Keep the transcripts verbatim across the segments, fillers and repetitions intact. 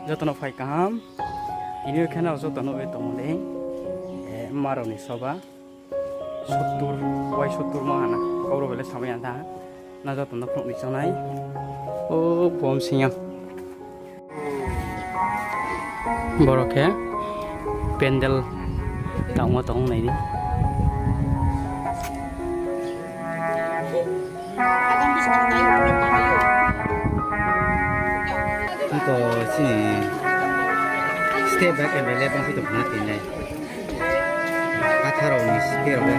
Joto no phai kaham. Tini khe no joto no bai tongmo dei. Eh, ma rao ni soba. Sottur, wai sottur ma hana. Kau rao bai le samai ya da. Na joto no phnuh ni chongnai. O, pom sing ya. Boro khe pandal tangmo tong nai di. Ito chini step by step le bang phi tong na tinai. Katha rao ni step rao le.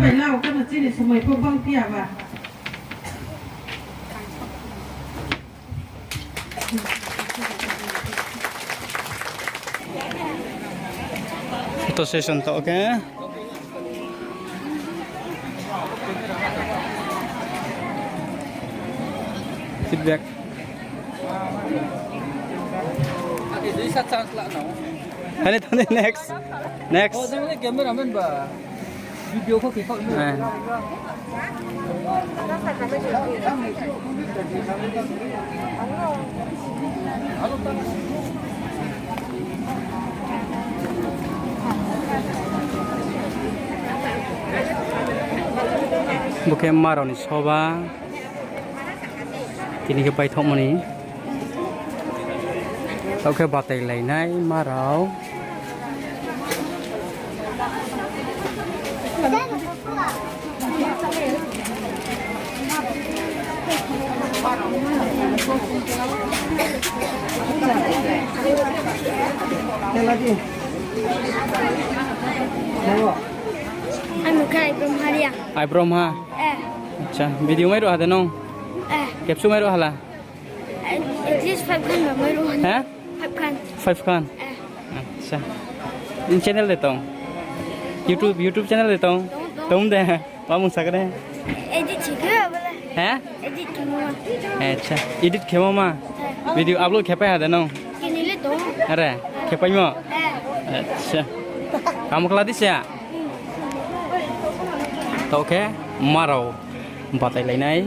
Pai lau, kano chini somoi pho bang phi ya ba. Photo session to, okay. Feedback. Ani tadi next. Next. Oh, nang le cameraman ba. Video ko kekok ni. Eh. Bo khe ma rao ni soba. Tini khe paithohmo ni. Tao khe batai lainai ma rao. Ang mung khe Aibrom Haria. Aibrom ha? Eh. Acha, video mairuh ha de nung? Eh. Kepsu mairuh hala? Eh, at least five khan ba mairuh ha. Ha? Five khan. Five khan? Eh. Acha. Nini channel de tong? YouTube, YouTube channel de tong? Tong, tong. Tong de. Ma mung sakre? Edit khe khe bole. Ha? Edit khe ma. Acha. Edit khe ma ma? Eh. Video upload khe pai ha de nung? Kini le tong. Are, khe pai mo? Eh. Acha. Kamo kla di se? Hmm. Taoh khe ma rao batai lai nai.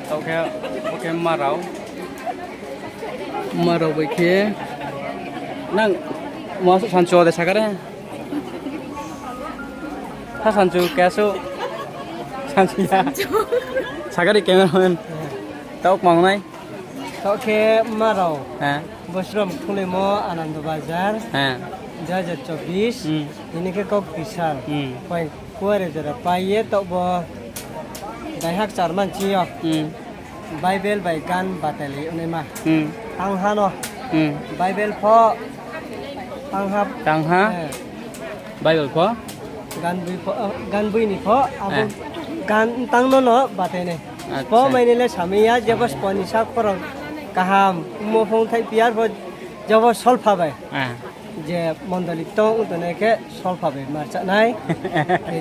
Taoh khe, oke, ma rao. Ma rao bai khe. Nang, ma su sanchu de sakare. Ha sanchu, khe su. Sanchu ya. Sakare cameraman. Taoh kmang nai. Taoh khe ma rao. Ha. Bosrom khulimo Anando Bazar. Ha. Dui hazar chobbish. Hmm. Tini khe kok pisal. Hmm. Point kuare jora pai ye taoh bo daihak charman chi yo. Hmm. Bible bai gan batai lai onai ma. Hmm. Ang ha no. Hmm. Bible pho. Ang ha. Ang ha. Eh. Bible pho? Gan bui pho, oh, gan bui ni pho, abo eh. Gan tang no no batai nai. Acha. Po mai ni le samai ya, jebo spo ni sa khorang kaham, mo phung thai piyar pho, jebo solpha bai. Ah. Je mondoli tong, tongnai khe solpha bai mar cha nai.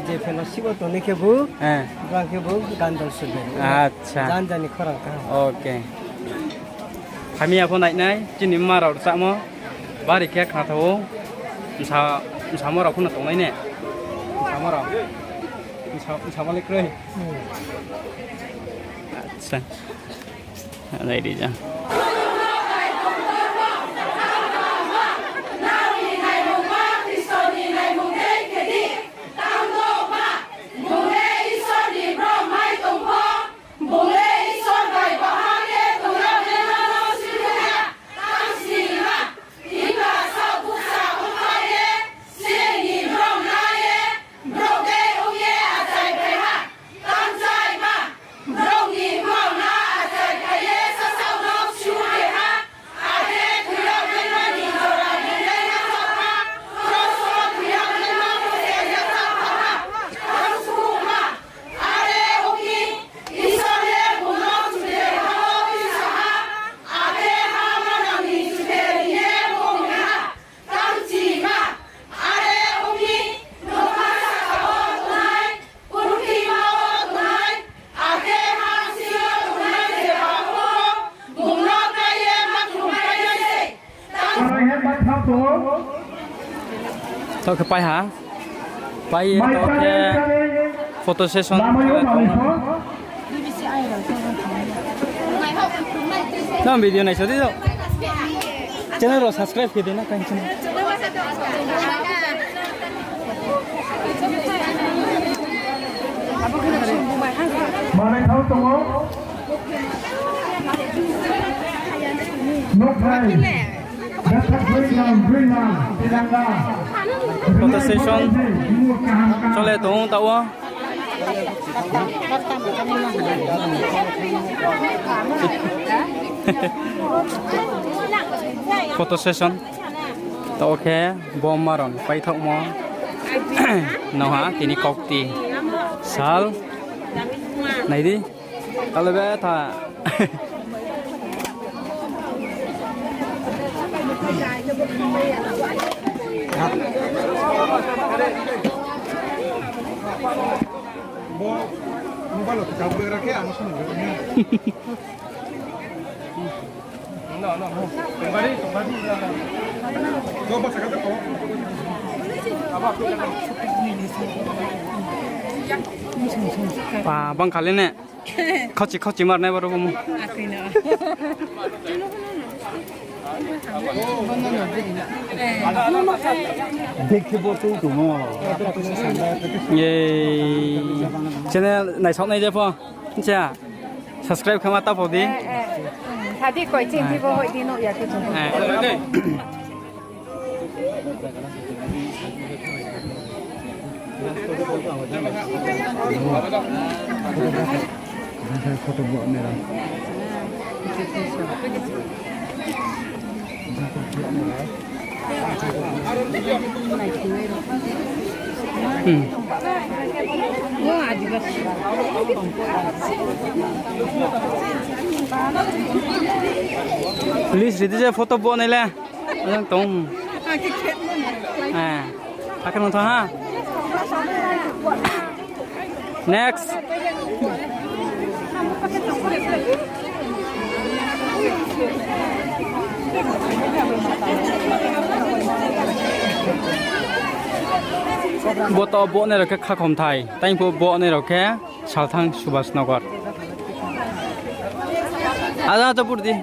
Je fellowship o tongnai khe bu, eh. Brang khe bu, gan dol sul bai. Acha. Jan jan ni khorang kaham. Oke. Hamya pho nai nai, chini ma rao rchamo. Bari khe khna tha ou. Bsa, bsamo rao pho no tongnai ne. Bsamo rao. Bsa, bsamo le kroi. Acha. Nai di ja. Taoh khe pai ha. Pai ye taoh khe photo session khe tong. Nang video nai sadi do. Channel rao subscribe khe di na kain channel. Manai thang tongo. Nokthai. Photo session chole tong taoh wo. Photo session. Taoh khe bo maron paithaohmo. Nangha tini kokti sal. Nai di. Tale be tha. Bo mobile o kabo ra khe ang song. Pa, bang kali ne. Khochi, khochi mar nai boro bo mu. Ye. Channel naisok nai je pho. Ncha. Subscribe khe ma ta pho di. Eh, eh. Sadi koi ching di bo hoi di no ya khe chung. Eh. Photo bo nai rao. Hmm. Please, ridi je photo bo nai le. Ajang tong. Eh, akhir nang tong ha. Next. Bo to bo nai rao khe Khakhomthai. Tei pho bo nai rao khe Salthang Subhas Nagar. Ada to pur di.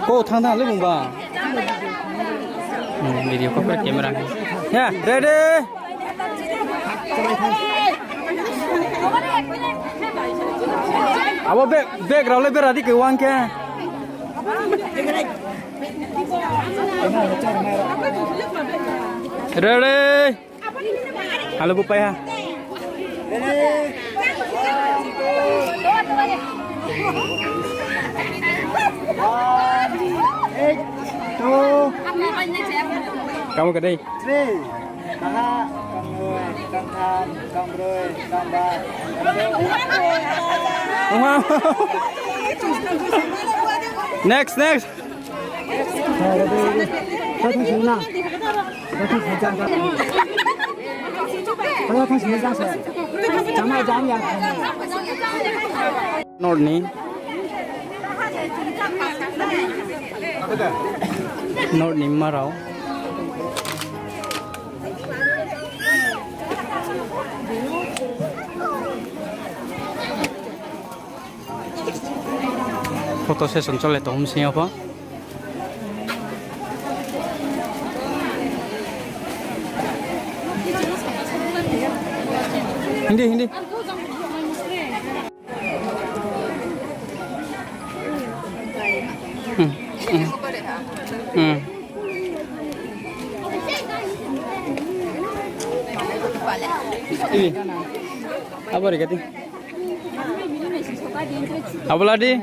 Ko thang thang le mungba. Hmm, video ko pura camera. Ya, ready. Abo bag, bag rao le bera di ke wang khe. Ready. Halo, bo pai ha. One, eight, two. Kamu kadai. Three. Kaha, kangnoi, kangtham, kangbroi, kangba, kangba. Next, next. North ni. North ni mma rao. Photo session chole tong sing yo pho. Hindi, Hindi. Hmm, hmm. Hmm. Ini. Apa ri kati? Abo la di.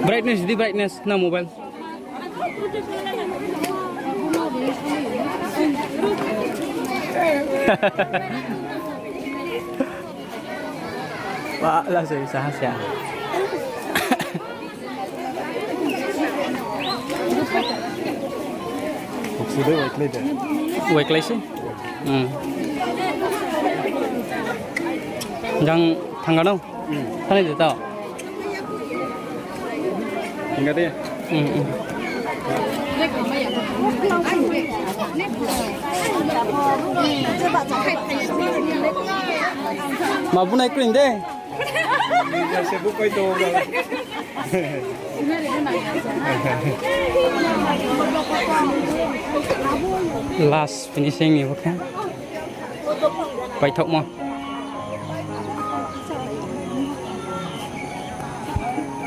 Brightness di, brightness na mobile. Wah, la se sa ha sia. Waiklai se. Hmm. Jang thangga no? Hmm. Thani de tao. Thangga de. Hmm, hmm. Ma bunai kring de. Last finishing ni bo khe. Paithaohmo.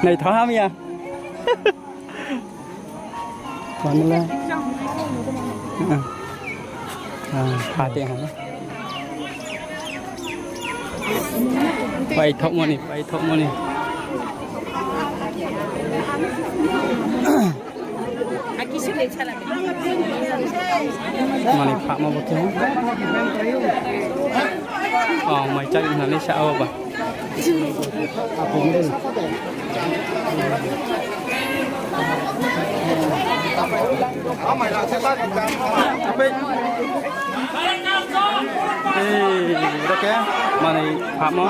Naithaoh ham ya. Manila. Ah, hati ha. Paithaohmo ni, paithaohmo ni. Mani phahmo bo khe. Oh, mai chari hna le sa o ba. Ei, ro khe, mani phahmo.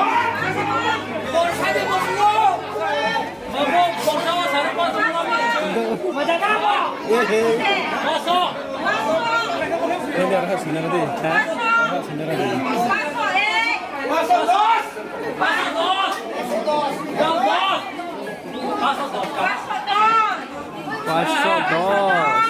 Paanch sho dos.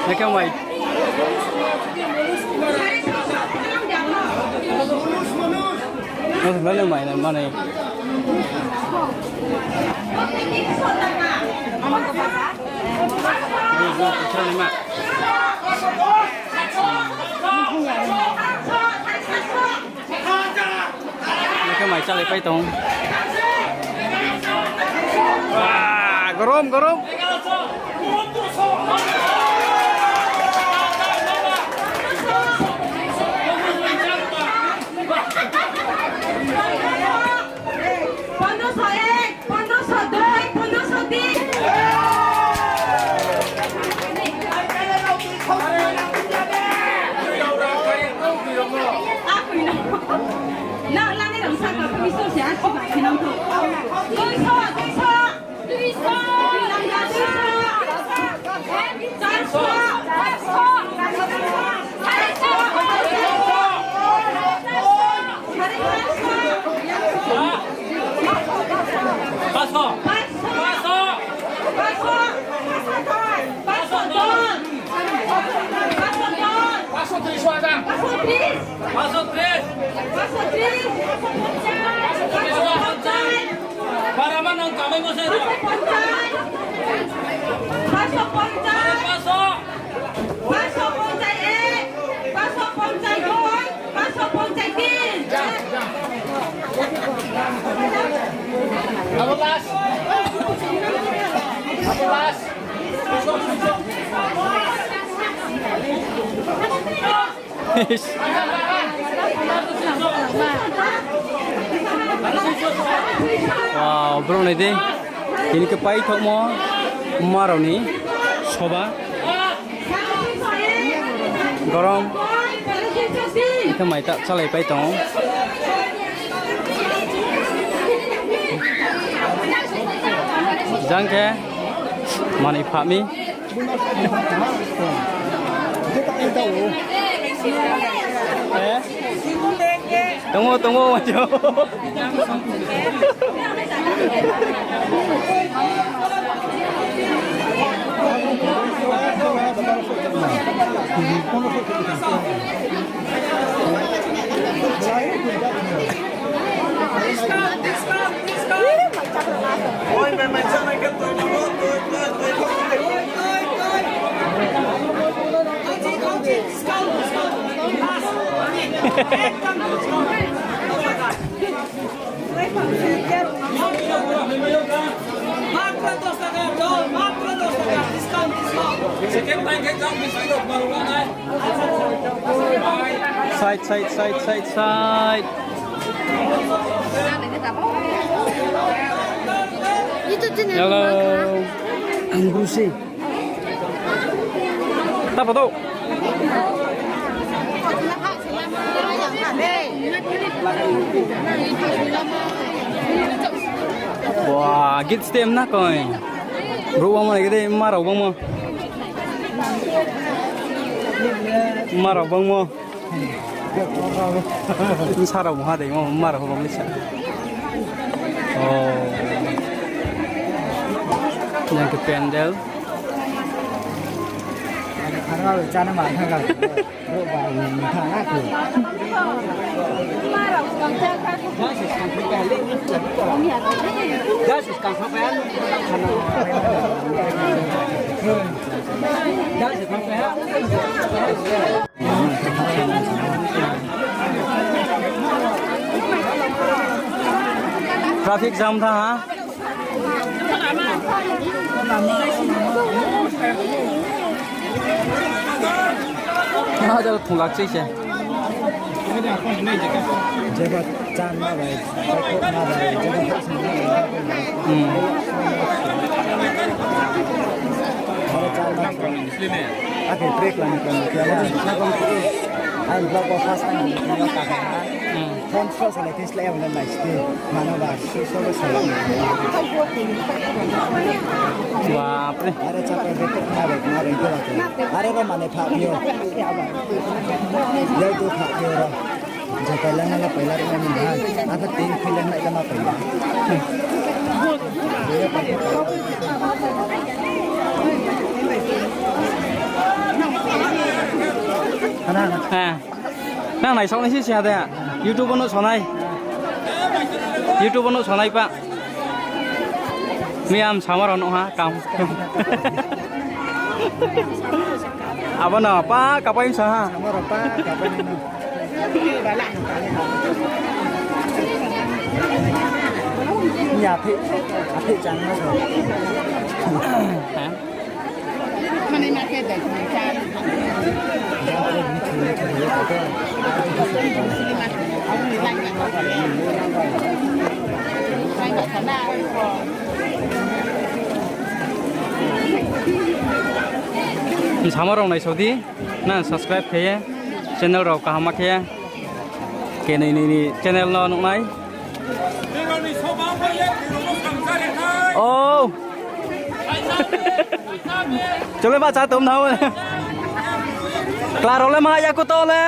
Ekhe mai. Mas mana mai na mana. Ekhe mai chalai pai tong. Wah, gorom, gorom. Pondroso ek, pondroso dui, pondroso tin. Nang lani rang saka pui so se asi ba khe nang tho. Duiso, duiso. Paso tris. Paso tris. Paso tris. Para ma nang kamai mo se. Paso ponchai. Paso ponchai. Paso ponchai ek. Paso ponchai dui. Paso ponchai tin. Abo last. Abo last. Wow, brouh nai di. Tini khe paithaohmo ma rao ni soba. Gorom. Ekhe mai ta chalai pai tong ou. Jang khe manoi pha mi. Tongo, tongo. Second time khe jang biscuit rao ma rao nai. Side, side, side, side, side. Hello. Ang Bruce. Tapa do. Wah, git stem na koi. Brouh bangmo nai khe de, ma rao bangmo. Ma rao bangmo. Bsa rao mungha de, ma rao bangmo sa. Oh. Yang khe pandal. Traffic jam tha ha. Ada thunglak sei se. Jeba chan ma bai, jeba chan ma bai, jeba chan ma bai. Hmm. Aro chan ma bai. Ake break lang lang khe. Ang vlog o first time ni khe. Hmm. Phone sroh salai tei slái ya bo le nai sdi. Mano ba sroh sroh salai. Bapre. Are chapa betok na re, na re, na re. Are ro mane pha phi yo. Yau tu pha phi yo ro. Je paila na la paila ro ni ha. Apa ting phi le na ya ma paila. Hana. Ha. Nang naisaoh nai se siya de. YouTube no sonai. YouTube no sonai pa. Miyam sama rao no ha kam. Abo no pa kapai sa ha. Sama rao pa kapai no. Ni aphi, aphi chang no so. Ha? Sama rao naisao di, nang subscribe khe ye, channel rao kaham khe ye, kenoi noi ni channel no nuhnai. O. Chole ba cha tom na. Kla rao le ma ya kuto le.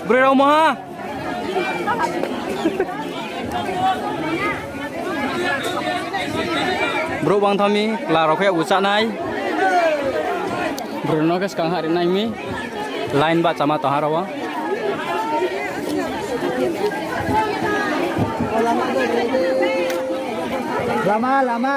Broi rao maha. Brouh bang tha mi, kla rao khe ucha nai. Broi no khe skang ha ri nai mi. Line ba chama tong ha rao wo. Lama, lama.